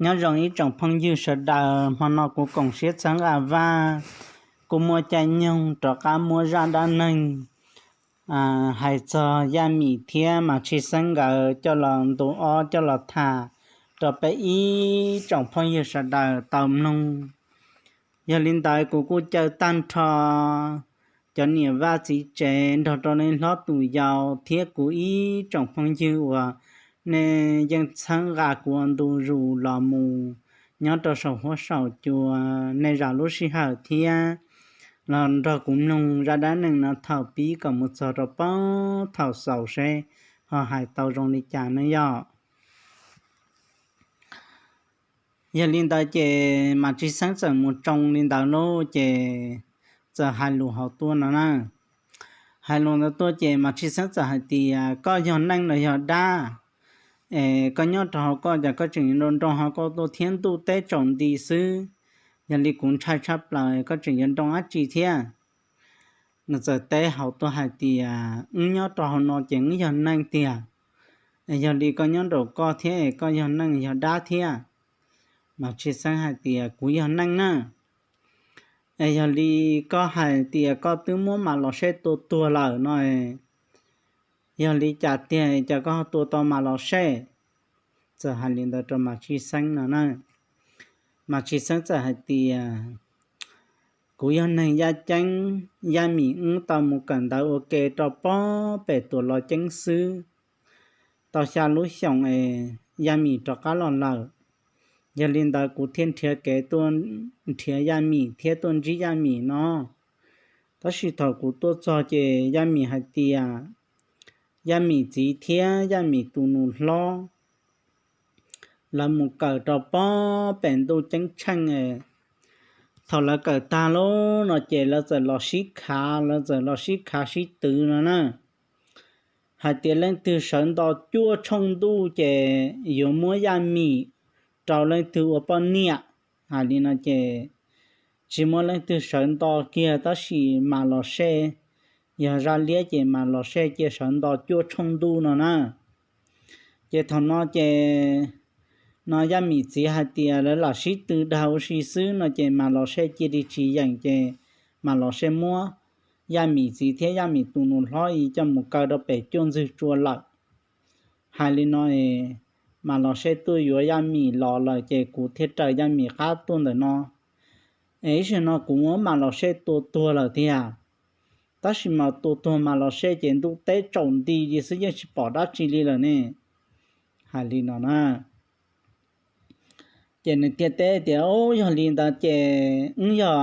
Nyob zoo ib tsoom phooj ywg sawv daws, hmo no kuv koom siab txhawb nqa vaj, kuj muaj caij nyoog rov qab muab zaj dab neeg hais txog Yaj Mim thiab Mas Tshij Xeeb nkawd coj los ntu ob coj los tham rau peb ib tsoom phooj ywg sawv daws tau mloog. Yog li ntawd kuv kuj caw tag nrho cov niam vaj txiv tsev nrog rau nej hlob tus yau thiab kuv ib tsoom phooj ywg uas nej yeej txhawb nqa kuv ua ntu zus los mus nyob rau saum huab saum cua, nej zam lub sij hawm thiab los nrog kuv mloog zaj dab neeg no thaum pib kom mus txog rau poob thaum xaus seb ho hais tau zoo li cas ne yog. Yog li ntawd ces Mas Tshij Xeeb txawm mus tsoo li ntawd lauj ces txawm hais lus hauv tuaj no na. Hais lus ntawd tuaj ces Mas Tshij Xeeb txawm hais tias, koj yog neej los yog dab? Es koj nyob rau hauv koj cas koj tseem nroo nroo hauv koj tuaj thiab, ntuj teb tsaus nti xwb, yog li kuv ntshai tshaj plaws, koj tseem yuav nroo dab tsi thiab? Nws txawm teb hauv tuaj hais tias, wb nyob rau hauv no ces wb yog neej tiag, es yog li koj nyob nraum koj thiab es koj yog neej yog dab thiab? Mas Tshij Xeeb hais tias, kuv yog neej na. Es yog li koj hais tias koj twb muab Mas Los Sej tua tuag lawm no, yog li cas tiag cas koj ho tua tau Mas Los Sej? Txawm hais li ntawd rau Mas Tshij Xeeb no na. Mas Tshij Xeeb txawm hais tias, kuv yog neeg Yaj Ceeb, Yaj Mim wb tau mus kawm ntawv ua ke rau pob pem Tuam Los Ceeb xwb, tau xya lub xyoos es Yaj Mim rov qab los lawm. Yog li ntawd kuv thiaj nrhiav kev tuaj nrhiav Yaj Mim thiab tuaj ntsib Yaj Mim no. Tab sis thaum kuv tuaj txog ces Yaj Mim hais tias Yaj Mim txiv thiab Yaj Mim tus nus hlob lawv mus kawm rau pob pem ntuj ceeb tsheej. Thaum lawv kawm tag lub no ces lawv txawm los sib khav, lawv txawm los sib khav sib twv no na, hais tias leej twg sawv nto cuaj tshooj ntuj ces yuav muab Yaj Mim rau leej twg ua poj niam. Hais li no ces tsis muaj leej twg sawv nto kiag, tab sis Mas Los Sej, yog zaj liab ces Mas Los Sej cia sawv nto cuaj tshooj ntuj no na. Ces thaum no ces no Yaj Mim txiv hais tias lawv lam sib tw dag ua si xwb no ces Mas Los Sej cia li tsis yeem ces Mas Los Sej muab Yaj Mim txiv thiab Yaj Mim tus nus hlob coj mus kaw rau pem cuaj ntxwg tsua lawm. Hais li no, Mas Los Sej tuaj yuav Yaj Mim los lawm ces kuv thiaj raws Yaj Mim qab tuaj ntawm no. Es ib zaug no kuv muab Mas Los Sej tua tuag lawm tiag, tab sis mas tua tuag Mas Los Sej ces ntuj teb tsaus nti li xwb, yeej tsis pom dab tsi li lawm ne. Hais li no na. Ces nws thiaj teb tias, o, yog li ntawd ces wb yog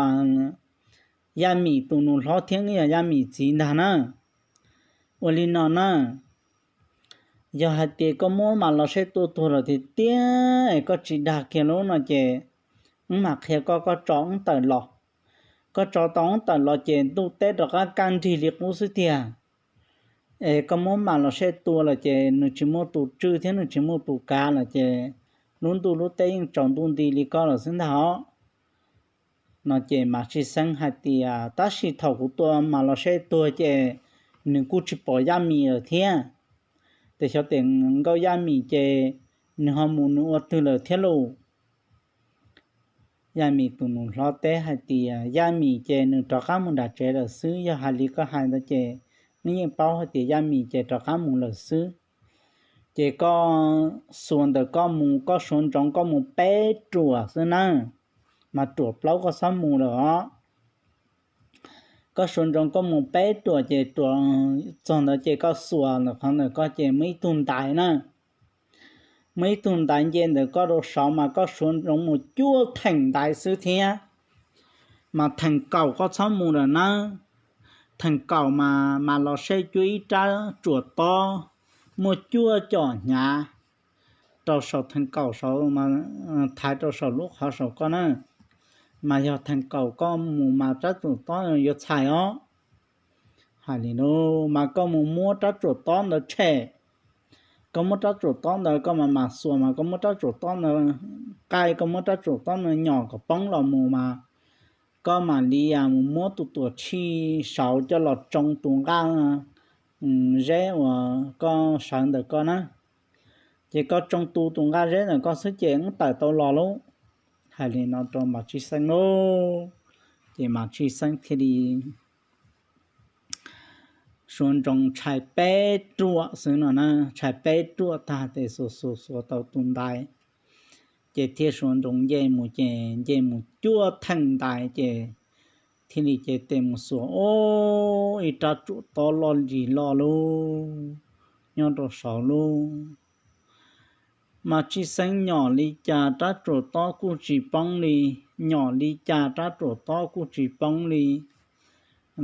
Yaj Mim tus nus hlob thiab wb yog Yaj Mim txiv ntag na. Ua li no na, yog hais tias koj muab Mas Los Sej tua tuag lawm tiag tiag es koj tsis dag kiag lub no ces wb mam qhia koj, koj tso wb tawm los. Koj tso tau wb tawm los ces ntuj teb rov qab kaj nrig li qub xwb tiag. Es koj muab Mas Los Sej tua lawm ces nws tsis muaj tus tswj thiab nws tsis muaj tus kav lawm ces lub ntuj lub teb yeej tsaus ntuj nti li koj lawm xwb ntag os. No ces Mas Tshij Xeeb hais tias, tab sis thaum kuv tua Mas Los Sej tuag ces nws kuj tsis pom Yaj Mim lawm thiab. Ces xyov tes nkauj Yaj Mim ces nws ho mus nws ua twg lawm thiab lauj. Yaj Mim tus nus hlob teb hais tias, Yaj Mim ces nws rov qab mus nram tsev lawm xwb, yog hais li koj hais ntawd ces nws yeej paub hais tias Yaj Mim ces rov qab mus lawm xwb. Ces koj xuas ntawm koj mus, koj suav ntsoov koj mus peb ruam xwb nawb, mas ruam plaub koj txhob mus lawm os. Koj suav ntsoov koj mus peb ruam ces ruam txog ntawd ces koj xuas ntawm qhov ntawm koj ces muaj ib tug ntaiv na, muaj ib tug ntaiv nce ntawm koj rau saud mas koj suav ntsoov mus cuaj theem ntaiv xwb thiab, mas theem kaum koj txhob mus lawm nawb. Theem kaum mas, mas Los Sej cuab ib rab tsuam tob muaj cuaj com hnyav rau saum theem kaum saud, thaiv rau saum lub qhov saum koj na. Mas yog theem kaum koj mus mas rab tsuam tob yuav txhais os. Hais li no, mas koj mus muab rab tsuam tob ntawd tshem. Koj muab rab tsuam tob ntawd koj mas mam xuas, mas koj muab rab tsuam tob ntawd qaij, koj muab rab tsuam tob ntawd nyom kom poob los mus mas koj mam li mus muab tus tuam tshij saud coj los tsoo tus nqaj zeb uas koj sawv ntawm koj na. Ces koj tsoo tu tus nqaj zeb ntawm koj xwb ces wb tawm tau los lauj. Hais li no rau Mas Tshij Xeeb lauj, ces Mas Tshij Xeeb thiaj li suav ntsoov tshais peb ruam xwb no na, tshais peb ruam tag tes xuas xuas xuas tau tus ntaiv, ces thiaj suav ntsoov nce mus ces nce mus cuaj theem ntaiv ces thiaj li cev tes mus xuas, ub, ib rab tsuam tob loj lis loj lub nyob rau saud lub. Mas Tshij Xeeb nyom li cas rab tsuam tob kuj tsis poob li, nyom li cas rab tsuam tob kuj tsis poob li.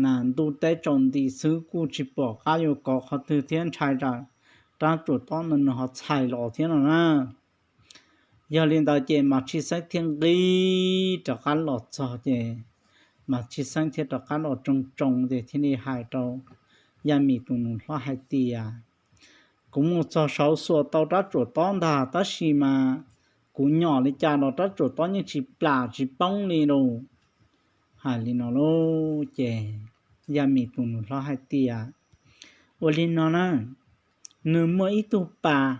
Ntuj teb tsaus nti xwb kuj tsis pom qab yuav kov qhov twg thiab, ntshai tsam rab tsuam tob no nws ho txhais los thiab no na. Yog li ntawd ces Mas Tshij Xeeb thiaj nqis rov qab los txog ces Mas Tshij Xeeb thiaj rov qab los tsoo tsoo ces thiaj li hais rau Yaj Mim tus nus hlob hais tias, kuv mus txog saud xuas tau rab tsuam tob ntag tab sis mas kuv nyom li cas los rab tsuam tob yeej tsis plam tsis poob li lauj. Hais li no lauj ces Yaj Mim tus nus hlob hais tias, ua li no na, nws muaj ib tug pas,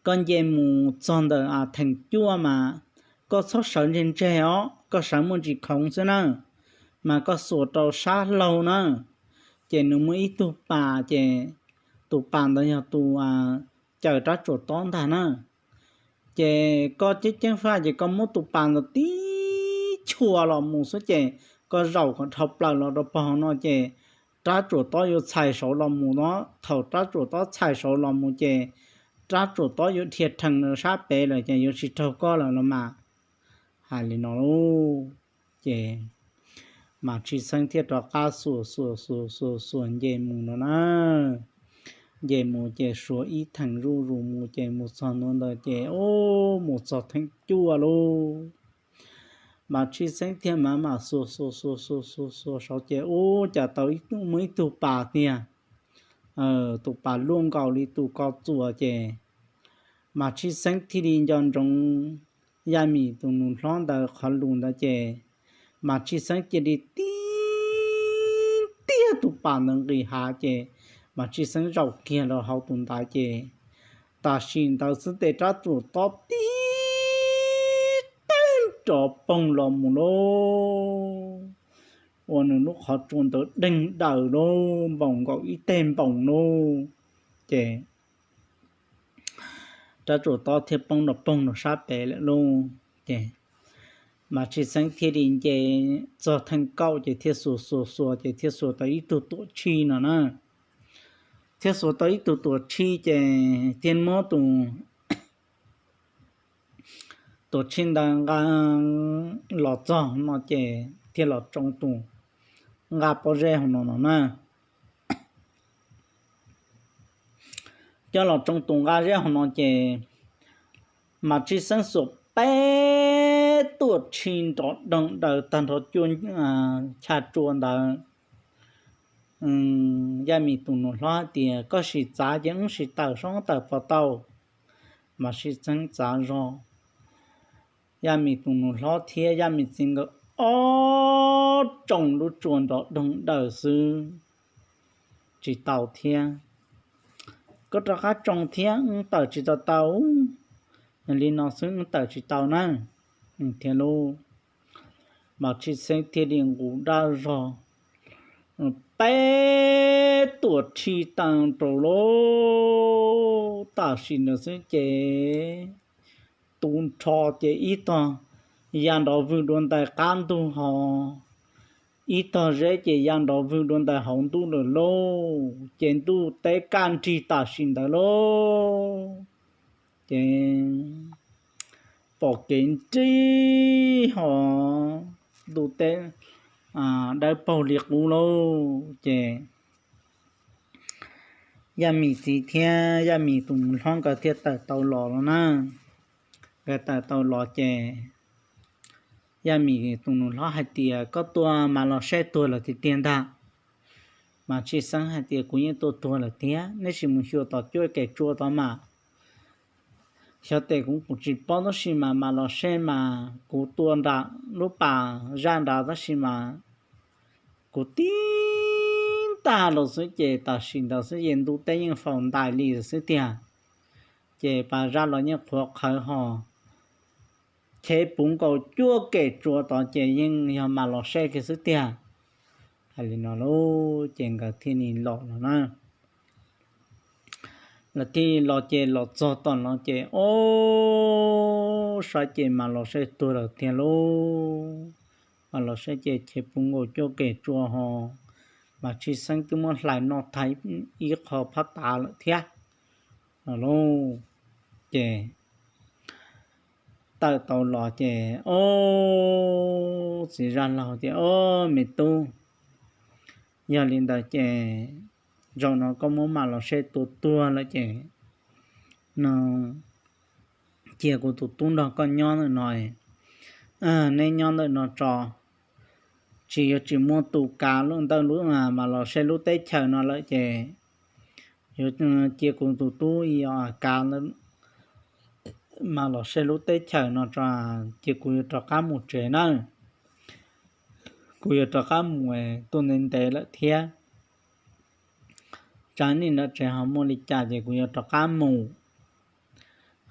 koj nce mus txog ntawm theem cuaj mas koj txhob sawv ntseg ntseg os, koj sawv muaj ntsis khoov xwb na, mas koj xuas rau sab laug na, ces nws muaj ib tug pas ces tus pas ntawd yog tus caws rab tsuam tob ntag na. Ces koj ceeb ceeb faj ces koj muab tus pas ntawd tib chua los mus xwb ces koj zaum kom dhau plaws los rau pog no ces rab tsuam tob yuav txhais saud los mus no, thaum rab tsuam tob txhais saud los mus ces rab tsuam tob yuav dhia rhees sab pem lawm ces yuav tsis raug koj lawm los mas. Hais li no lauj, ces Mas Tshij Xeeb thiaj rov qab xuas xuas xuas xuas xuas nce mus no na. Nce mus ces suav ib theem zuj zus mus ces mus txog ntua ntawd ces ub, mus txog theem cuaj lauj. Mas Tshij Xeeb thiaj mam mam xuas xuas xuas xuas xuas xuas saud ces ub, cas tau ib tug, muaj ib tug pas tiag, tus pas luaj nkaus li tus ko txuas ces Mas Tshij Xeeb thiaj li nco ntsoov Yaj Mim tus nus hlob ntawd qhov lus ntawd ces Mas Tshij Xeeb cia li tib tiag tus pas ntawd nqis hav ces Mas Tshij Xeeb zaum kiag rau hauv tus ntaiv ces tam sim ntawd xwb tes rab tsuam tob tib teg nrov poog los mus lauj, ua nws lub qhov tsua ntawd deeg daws lauj, npaum nkaus ib teg npaum lauj. Ces rab tsuam tob thiaj poob nrov poog rau sab pem lawm lauj. Ces Mas Tshij Xeeb thiaj li nce txog theej kaum ces thiaj xuas xuas xuas ces thiaj xuas tau ib tug tuam tshij no na. Thiaj xuas tau ib tug tuam tshij ces thiaj muab tus tuam tshij ntawd nqa los txog no ces thiaj los tsoo tus nqa pob zeb hauv no no na. Coj los tsoo tus nqa zeb hauv no ces Mas Tshij Xeeb xuas peb tuam tshij nrov doog daws tag nrho cuaj chav tsua ntawd. Yaj Mim tus nus hlob hais tias, koj sim txav ces wb sim tawm seb tawm puas tau. Mas Tshij Xeeb txav zog, Yaj Mim tus nus hlob thiab Yaj Mim txiv nkawd ob tsoom lub tsua nrov doog daws xwb tsis tau thiab. Koj rov qab tsoo thiab wb tawm tsis tau tau. Li no xwb wb tawm tsis tau na. Thiab lauj, Mas Tshij Xeeb thiaj li nqus dab zog peb tuam tshij tag rau lauj. Tam sim ntawd xwb ces tu nrho ces ib tog ya nrov vwg dua ntais qab ntug hos, ib tog zeb ces ya nrov vwg dua ntais hauv ntuj lawm lauj. Ces ntuj teb kaj nrig tam sim ntawd lauj. Ces pom kev nrig hos ntuj teb dawb paug li qub lauj. Ces Yaj Mim txiv thiab Yaj Mim tus nus hlob nkawd thiaj tawm tau los no na. Nkawd tawm tau los ces Yaj Mim tus nus hlob hais tias, koj tua Mas Los Sej tuag lawm tiag tiag ntag? Mas Tshij Xeeb hais tias, kuv yeej tua tuag lawm tiag, neb sim mus xyuas tom cuaj kev tsua tod mas. Xyov tes kuv kuv tsis paub tab sis mas Mas Los Sej mas kuv tua nram lub pas zaj nrad tab sis mas kuv tib ntaj los xwb ces tam sim ntawd xwb ces ntuj teb yeej faus ntais li xwb tiag. ces pas zaj los yeej qhuav qhawv ho, chev puv nkaus cuaj kem tsua tod ces yeej yog Mas Los Sej kiag xwb tiag. Hais li no lauj, ces nkawd thiaj li los no na. Lawv thiaj los ces los txog tom no ces, o, saib ces Mas Los Sej tuag lawm tiag lauj. Mas Los Sej ces chev puv nkaus cuaj kem tsua ho, Mas Tshij Xeeb twb muab hlais noj tag ib qho phab tav lawm thiab no lauj. Ces tawm tau los ces, o, txiv zaj laug tias, o, me tub, yog li ntawd ces zaum no koj muab Mas Los Sej tua tuag lawm ces no cia kuv tus tub nrog koj nyob ntawm no, neb nyob ntawm no tso. Tsis yuav tsis muaj tus kav ntawm Mas Los Sej lub teb chaws no lawm ces yuav cia kuv tus tub kav Mas Los Sej lub teb chaws no tso, ces kuv yuav rov qab mus tsev nawb. Kuv yuav rov qab mus, tuaj ntev ntev lawm thiab. Tsam nej nram tsev ho muaj li cas ces kuv yuav rov qab mus.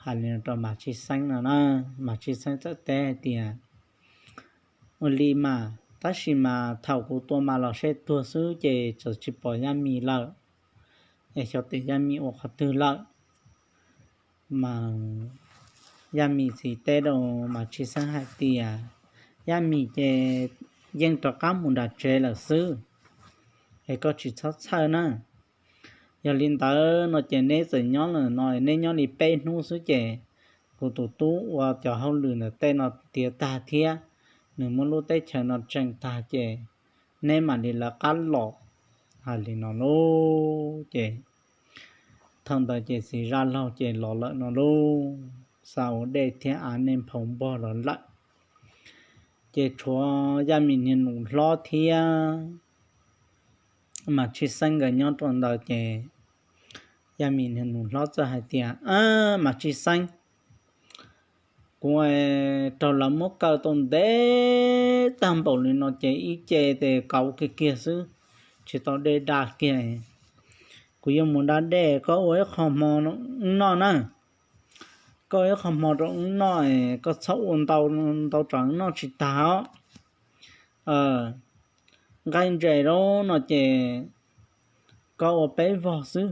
Hais li no rau Mas Tshij Xeeb no na, Mas Tshij Xeeb txawm teb hais tias, ua li mas, tab sis mas thaum kuv tua Mas Los Sej tuag xwb ces txawm tsis pom Yaj Mim lawm, es xyov tias Yaj Mim ua qhov twg lawm. Mas Yaj Mim txiv teb rau Mas Tshij Xeeb hais tias, Yaj Mim ces yeej rov qab mus nram tsev lawm xwb, es koj tsis txhob txhawj na. Yog li ntawd no ces neb txawm nyob lawm no neb nyob li peb hnub xwb ces kuv tus tub ua cov hauj lwm ntawm tej no tiav tag thiab, nws muab lub teb chaws no tseem tag ces neb mam li lawv qab los. Hais li no lauj ces thaum ntawd ces txiv zaj laug ces los lawm no lauj, xa ua dej thiab av nej nphau npog los lawm. Ces tshuav Yaj Mim niag nus hlob thiab Mas Tshij Xeeb nkawd nyob rau ntawd ces Yaj Mim niag nus hlob txawm hais tias, Mas Tshij Xeeb, kuv raug lawv muab kaw tau ntev tag npaum li no ces ib ce tes kauv kiag kiag xwb, tsis tau dej da kiag. Kuv yuav mus da dej, koj ua ib qho hmo noj na. Koj ua ib qho hmo rau wb noj, koj txhob ua ntau ntau tsam wb noj tsis tag os. Nqaij ntses lauj no ces koj ua peb vog xwb,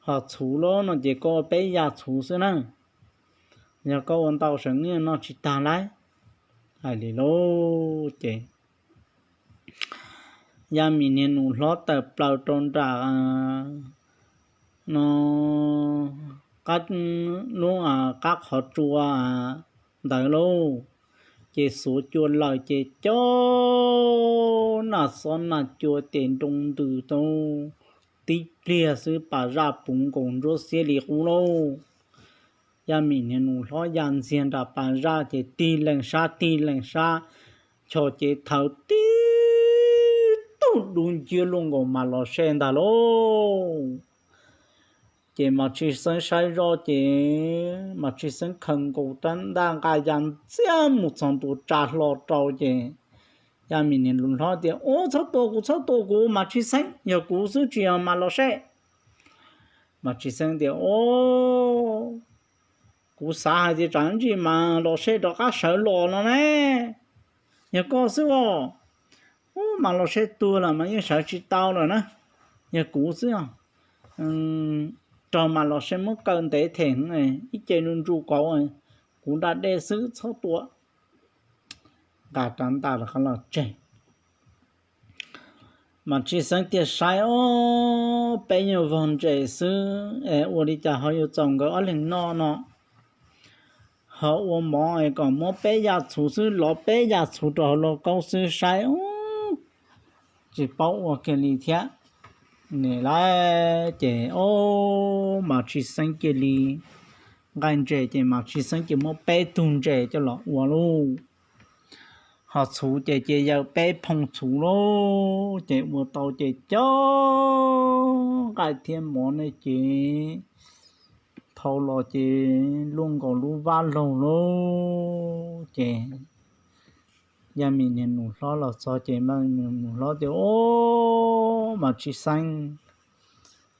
ho txhuv lauj no ces koj ua peb yas txhuv xwb na. Yog koj ua ntau sav wb noj tsis tag lauj. Hais li lauj ces Yaj Mim niag nus hlob tawm plaws rau nram no lub qab qhov tsua ntawd lauj, ces xuav cua lawm ces cov naj xob naj cua ces nroo ntws tau tib pliag xwb pas zaj puv nkaus ntsuab xiab li qub lauj. Yaj Mim niag nus hlob ya ntxiag nram pas zaj ces tig lees sab tig lees sab, chos ces thawv tib tug dub nciab luaj nkaus Mas Los Sej ntag lauj. Ces Mas Tshij Xeeb saib zoj ces Mas Tshij Xeeb khaws nkaus rab ntaj nqa ya ntxiag mus txog ntua tsa hlo rau ces Yaj Mim niag nus hlob tias, Ub, txhob tua kuv, txhob tua kuv Mas Tshij Xeeb, yog kuv xwb tsis yog Mas Los Sej. Mas Tshij Xeeb tias, Ub, kuv xav hais tias tsam ntsis Mas Los Sej rov qab sawv los no ne, yog koj xwb os. Ub, Mas Los Sej tuag lawm mas yeej sawv tsis tau lawm na, yog kuv xwb os. Raug Mas Los Sej muab kaw ntev them, ib ce nru nru kauv, kuv da dej xwb txhob tua. Nqa rab ntaj los qab los tseg. Mas Tshij Xeeb thiaj saib, Ob, peb nyuag vog ntses xwb es ua li cas ho yuav txaus nkawd ob leeg noj no? Ho ua mov es kom muab peb yas txhuv xwb, lov peb yas txhuv rau hauv lauj kaub xwb saib, tsis paub ua kiag li thiab. Nim lawm ces, ob, Mas Tshij Xeeb cia li, nqaij ntses ces Mas Tshij Xeeb cia muab peb tug ntses coj los ua lauj. Ho txhuv ces cia yawm peb phooj txhuv lauj, ces ua tau ces cov nqaij thiab mov ne ces thau los ces luaj nkaus lub vab laug lauj. Ces Yaj Mim niag nus hlob los txog ces Yaj Mim niag nus hlob tias, Ob, Mas Tshij Xeeb,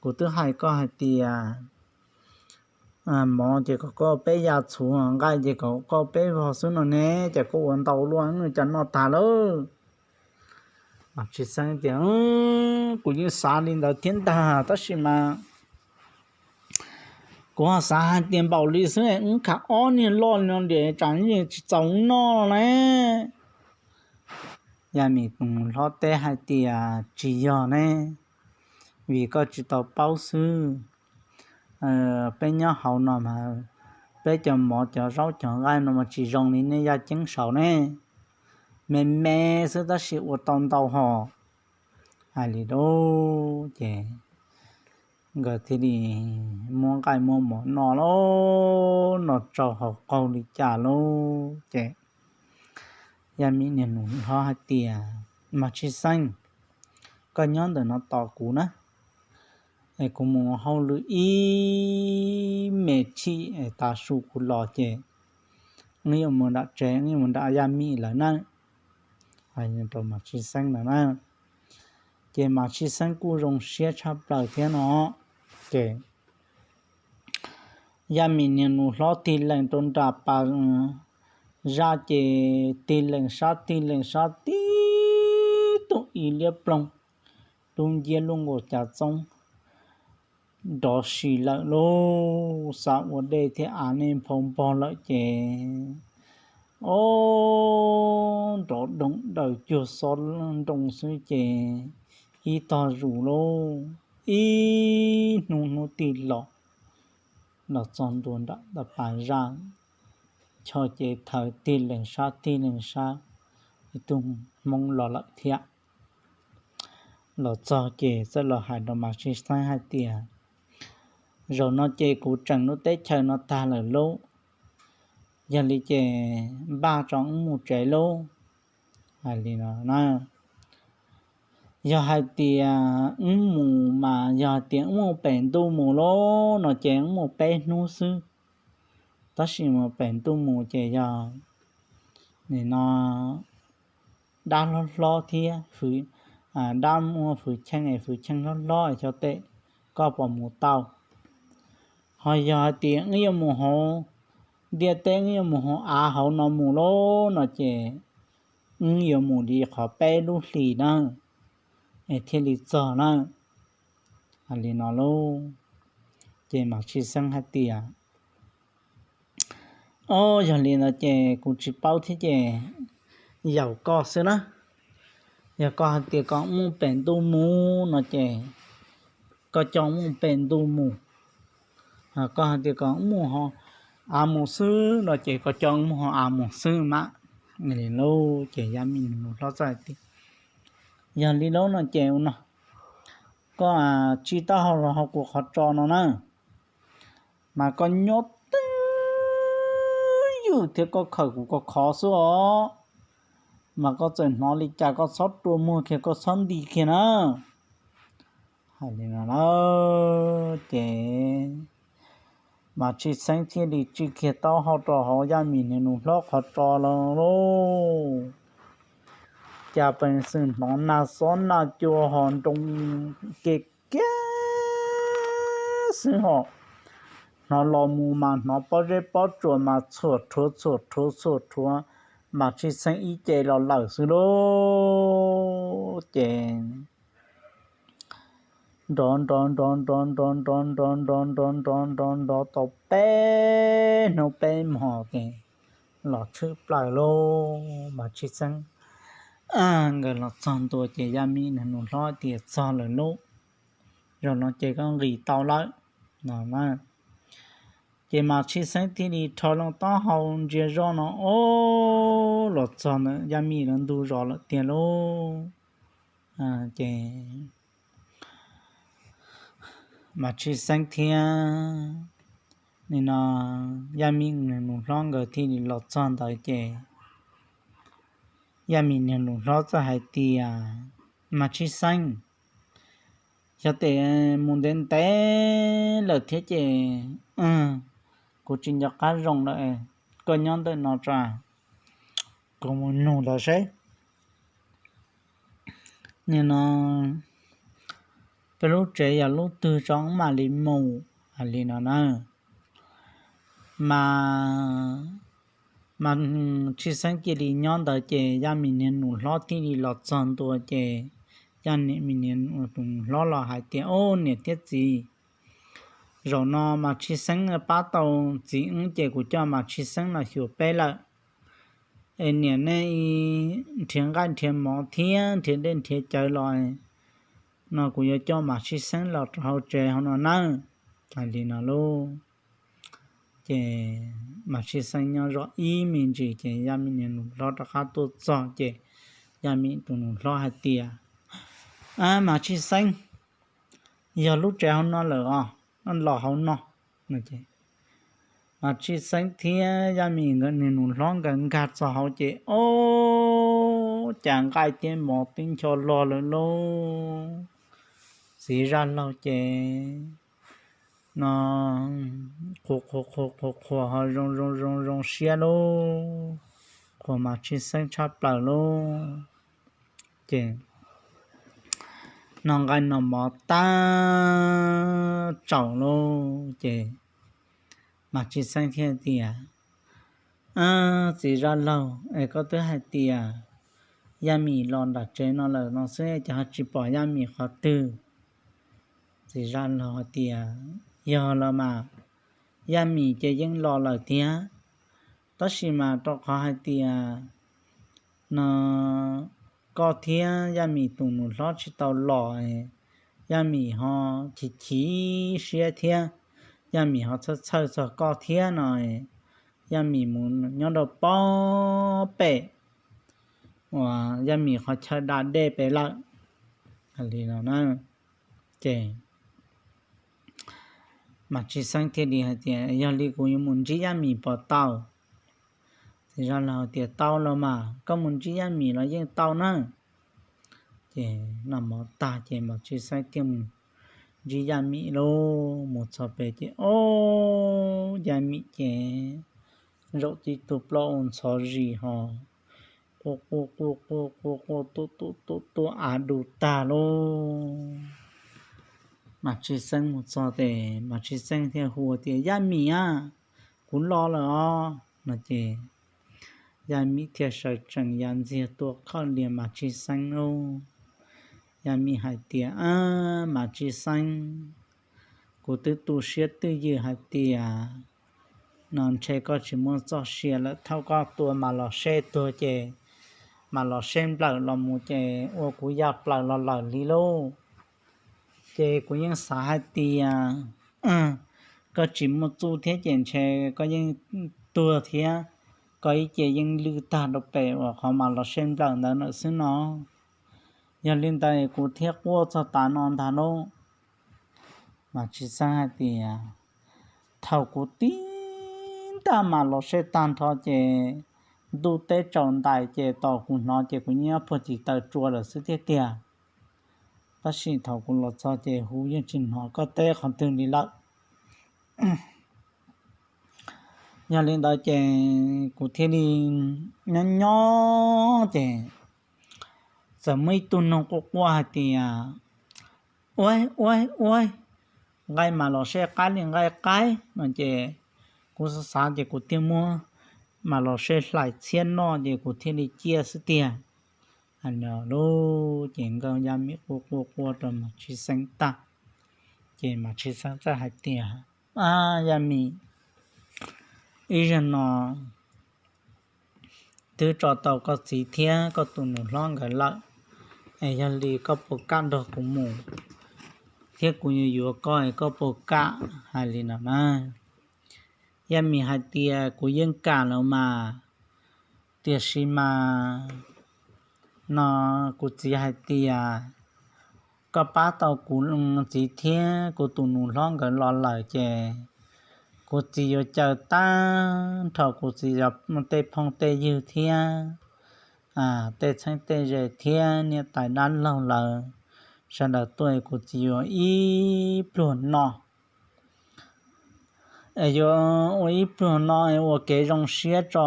kuv twb hais koj hais tias mov ces kom koj peb ya txhuv, nqaij ces kom koj peb vog xwb no ne, ces koj ua ntau luaj, wb cov noj tag lawm. Mas Tshij Xeeb tias, Kuv yeej xav li ntawd thiab ntag, tab sis mas kuv ho xav hais tias npaum li xwb, wb khav ob niag loj li no ntias tsam yeej tsis txaus noj ne. Yaj Mim tus hlob teb hais tias, Tsis yog ne, vim koj tsis tau paub xwb. Peb nyob hauv no mas peb cov mov cov zaub cov nqaij no mas tsis zoo li nej yaj ceeb saud ne, me me xwb tab sis ua tau ntau hos. Hais li lauj ces nkawd thiaj li muab nqaij muab mov noj lauj, noj tsau haus qaug li cas lauj ces Yaj Mim niag nus hlob hais tias, Mas Tshij Xeeb, koj nyob ntawm no tos kuv na, es kuv mus hauj lwm ib me chim es tav su kuv los ces wb yuav mus nram tsev, wb yuav mus nram Yaj Mim lawv na. Hais rau Mas Tshij Xeeb lawm na, ces Mas Tshij Xeeb kuj zoo siab tshaj plaws thiab no. Ces Yaj Mim niag nus hlob tig lees rau nram pas zaj ces tig lees sab tig lees sab tib tug i liab ploog, dub nciab luj nkaus cas txoob nrov si lawm lauj. Xav ua dej thiab av nej nphau npog lawm ces, o, nrov doog daws cuag xob nroo xwb ces ib tog zus lauj, ib hnub hnub tig los, los txog ntua nram pas zaj, choj ces thawv tig lees sab tig lees sab, ib tug Hmoob los lawm thiab. Los txog ces txawm los hais rau Mas Tshij Xeeb hais tias, Zaum no ces kuv tseem lub teb chaws no tag lawm lauj, yog li ces npaj tso wb mus tsev lauj. Hais li no na, yog hais tias wb mus mas yog hais tias wb mus pem ntuj mus lauj no ces wb mus peb hnub xwb, tab sis mus pem ntuj mus ces yog nim no dab hlob hlob thiab, dab muaj fwv cheej es fwv cheej hlob hlob xyov tej, koj puas mus tau. Ho yog hais tias wb yuav mus hauv ntiaj teb, wb yuav mus hauv av hauv no mus lauj no ces wb yuav mus li qhov peb lub hlis na, es thiaj li txog na. Hais li no lauj, ces Mas Tshij Xeeb hais tias, O, yog li ntawd ces kuv tsis paub thiab ces yaum koj xwb na. Yog koj hais tias kom mus pem ntuj mus no ces koj coj mus pem ntuj mus. Koj hais tias kom mus hauv av mus xwb no ces koj coj mus hauv av mus xwb mas. Li lauj ces Yaj Mim nus hlob txawm hais tias, Yog li lauj no ces ua no, koj tsis tau hais los hauv kuv qhov tso no na, mas koj nyob twj ywm thiab koj khawm kuv khov khov xwb os, mas koj txawm hnov li cas koj txhob rua muag kiag, koj txhob nti kiag na. Hais li no na, ces Mas Tshij Xeeb thiaj li tsim kiag taub hau rau hauv Yaj Mim niag nus hlob qhov tso los lauj. Cas peev xwm hnov nag xob nag cua ho nroo ke kiag xwb ho. Hnov los mus mas hnov pob zeb pob tsuas mas txhuam rhuav txhuam rhuav txhuam rhuav, Mas Tshij Xeeb ib ce los lawm xwb lauj. Ces nrov nrov nrov nrov nrov nrov nrov nrov nrov nrov nrov nrov tau peb hnub peb hmos ces los tshwm plaws lauj. Mas Tshij Xeeb nkawd los txog ntua ces Yaj Mim niag nus hlob tias, Txog lawm lauj, zaum no ces koj nqis tau lawm no. Ces Mas Tshij Xeeb thiaj li rho loo taub hau ntsia zoj no, o, los txog ntawm Yaj Mim lawv ntug zos lawm tiag lauj. Ces Mas Tshij Xeeb thiab nim no Yaj Mim niag nus hlob nkawd thiaj li los txog ntawd ces Yaj Mim niag nus hlob txawm hais tias, Mas Tshij Xeeb, xyov tes mus ntev ntev lawm thiab ces kuv tsis nco qab zoo lawm, koj nyob ntawm no tso, kuv mus nug ntawd seb nim no peb lub tsev yog lub twg tso wb mam li mus. Hais li no na, Mas, mas Tshij Xeeb cia li nyob ntawd ces Yaj Mim niag nus hlob thiaj li los txog ntua ces Yaj Mim niag nus hlob los hais tias, Au, niam thiab txiv, zaum no mas Tshij Xeeb pab tau txiv wb ces kuv coj mas Tshij Xeeb los xyuas peb lawm. Es niam nej nrhiav nqaij nrhiav mov thiab nrhiav dej nrhiav cawv los no kuv yuav coj mas Tshij Xeeb los rau hauv tsev hauv no nawb. Hais li no lauj. Ces mas Tshij Xeeb nyob zov ib me ntsis ces Yaj Mim niag nus hlob rov qab tuaj txog ces Yaj Mim tus nus hlob hais tias, Mas Tshij Xeeb, yog lub tsev hauv no lawm os, los hauv no. Mas Tshij Xeeb thiab Yaj Mim nkawd niag nus hlob nkawd nkag txog hauv ces, Au, cas nqaij thiab mov twb ncho log lawm lauj. Txiv Zaj Laug ces no qhuas qhuas qhuas qhuas qhuas ho zoo zoo zoo zoo siab lauj, qhuas mas Tshij Xeeb tshaj plaws lauj. Ces noj nqaij noj mov tag tsaus lauj ces mas Tshij Xeeb thiaj tias, Txiv Zaj Laug, es koj twb hais tias Yaj Mim los nram tsev no lawm no xwb ces ho tsis pom Yaj Mim qhov twg? Txiv Zaj Laug hais tias, Yog los mas, Yaj Mim ces yeej los lawm thiab, tab sis mas rau qhov hais tias no koj thiab Yaj Mim tus nus hlob tsis tau los, Yaj Mim ho chim chim siab thiab, Yaj Mim ho txhawj txhawj txog koj thiab no, Yaj Mim mus nyob rau pob pem uas Yaj Mim qhov chaw da dej pem lawm. Hais li no na, ces mas Tshij Xeeb thiaj li hais tias, Yog li kuv yuav mus ntsib Yaj Mim puas tau? Txiv Zaj Laug tias, Tau los mas, koj mus ntsib Yaj Mim los yeej tau na. Ces noj mov tag ces mas Tshij Xeeb thiaj mus ntsib Yaj Mim lauj. Mus txog pem ces, Au, Yaj Mim ces zaum tib tug plaub ua ntxhov zis ho quaj quaj quaj quaj quaj quaj tuaj tuaj tuaj tuaj av du tag lauj. Mas Tshij Xeeb mus txog ces mas Tshij Xeeb thiaj hu tias, Yaj Mim a, kuv los lawm os no ces Yaj Mim thiaj sawv tsees ya ntxiag tuaj khawm lias mas Tshij Xeeb lauj. Yaj Mim hais tias, Mas Tshij Xeeb, kuv twb tu siab twj ywm hais tias no ntshe koj tsis muaj txoj sia lawm, thaum koj tua mas Los Seb tuag ces mas Los Seb nplawm los mus ces ua kuv ya plaws los lawm li lauj. Ces kuv yeej xav hais tias koj tsis muaj txuj thiab ces ntshe koj yeej tuag thiab, koj ib ce yeej lwj tag rau pem uas qhov mas Los Seb nplawm ntawd lawm xwb no. Yog li ntawd kuv thiaj quaj txog tav no ntag lauj. Mas Tshij Xeeb hais tias, Thaum kuv tib ntaj mas Los Seb tag nrho ces ntuj teb tsaus ntais ces tos kuv hnov ces kuv nyob puag tim taw tsua lawm xwb tiag tiag. Tab sis thaum kuv los txog ces hu yeej tsis hnov koj teb qhov twg li lawm. Yog li ntawd ces kuv thiaj li nyob nyob ces txawm muaj ib tug noog quaj quaj hais tias, Ua ua ua, nqaij mas Los Seb qaib li nqaij qaib no ces kuv xav xav ces kuv thiaj muab mas Los Seb hlais txhiab noj ces kuv thiaj li ciaj xwb tiag. Hais li lauj ces Nkauj Yaj Mim quaj quaj quaj rau mas Tshij Xeeb tag, ces mas Tshij Xeeb txawm hais tias, Ab Yaj Mim, ib zaug no twb tso tau koj txiv thiab koj tus nus hlob nkawd lawm, es yog li koj puas kam nrog kuv mus, thiab kuv yuav yuav koj es koj puas kam? Hais li no na. Yaj Mim hais tias, Kuv yeej kam los mas, tiam sis mas no kuv txiv hais tias koj pab tau kuv txiv thiab kuv tus nus hlob nkawd los lawm ces kuv txiv yuav caw tag nrho kuv txiv tej phooj tej ywg thiab tej txheeb tej ze thiab niam tais dab laug lawv sawv daws tuaj, kuv txiv yuav ib pluag no, yuav ua ib pluag no ua kev zoo siab tso,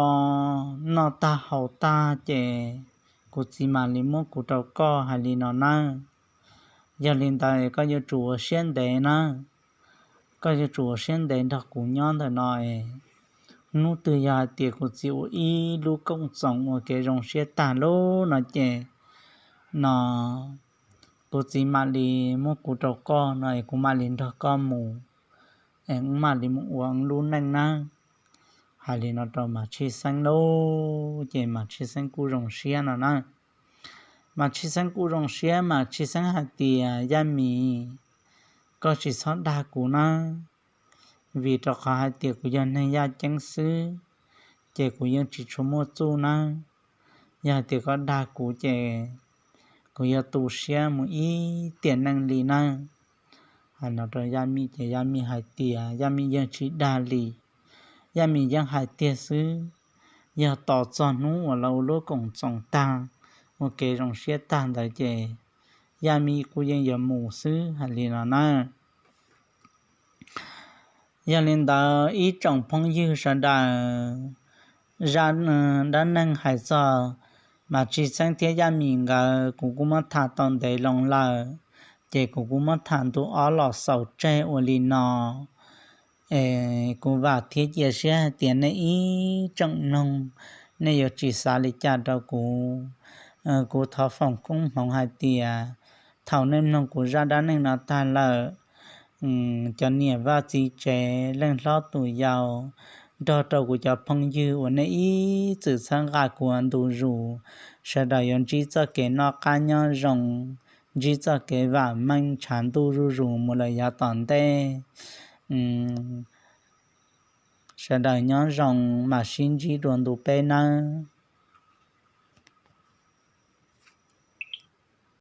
noj tag haus tag ces kuv txiv mam li muab kuv rau koj. Hais li no nawb. Yog li ntawd koj yuav tsum ua siab ntev nawb. Koj yuav tsum ua siab ntev nrog kuv nyob ntawm no es Hnub twg yog hais tias kuv txiv ua ib lub koom txoos ua kev zoo siab tag lub no ces no kuv txiv mam li muab kuv rau koj no es kuv mam li nrog koj mus, es wb mam li mus ua wb lub neej nawb. Hais li no rau Mas Tshij Xeeb lub ces Mas Tshij Xeeb kuj zoo siab no na. Mas Tshij Xeeb kuj zoo siab, Mas Tshij Xeeb hais tias, Yaj Mim, koj tsis txhob dag kuv nawb, vim rau qhov hais tias kuv yog neeg yaj ceeb xwb, ces kuv yeej tsis tshua muaj txuj nawb. Yog hais tias koj dag kuv ces kuv yuav tu siab mus ib tiam neej li nawb. Hais no rau Yaj Mij ces Yaj Mij hais tias Yaj Mij yeej tsis dag li, Yaj Mij yeej hais tiag xwb. Yog tos txog hnub uas lawv ua lub koom txoos tag, ua kev zoo siab tag ntawd ces Yaj Mij kuj yeej yuav mus xwb, hais li no na. Yog li ntawd ib tsoom phooj ywg sawv daws, zaj dab neeg hais txog Mas Tshij Xeeb thiab Yaj Mim nkawd kuv kuj muab tham tau ntev loo lawm, ces kuv kuj muab tham ntu ob los xaus tseg ua li no. Es kuv vam thiab cia siab hais tias nej ib tsoom mloog, nej yuav tsis xav li cas rau kuv. Kuv thov foom koob hmoov hais tias thaum nej mloog kuv zaj dab neeg no tag lawm, cov niam vaj txiv tsev, leej hlob tus yau, nrog rau kuv cov phooj ywg uas nej ib txwm txhawb nqa kuv ntu zus, sawv daws yuav ntsib txoj kev noj qab nyob zoo, ntsib txoj kev vam meej tshav ntuj zuj zus mus lawm yav tom ntej. Sawv daws nyob zoo, mam sib ntsib dua ntu peb nawb.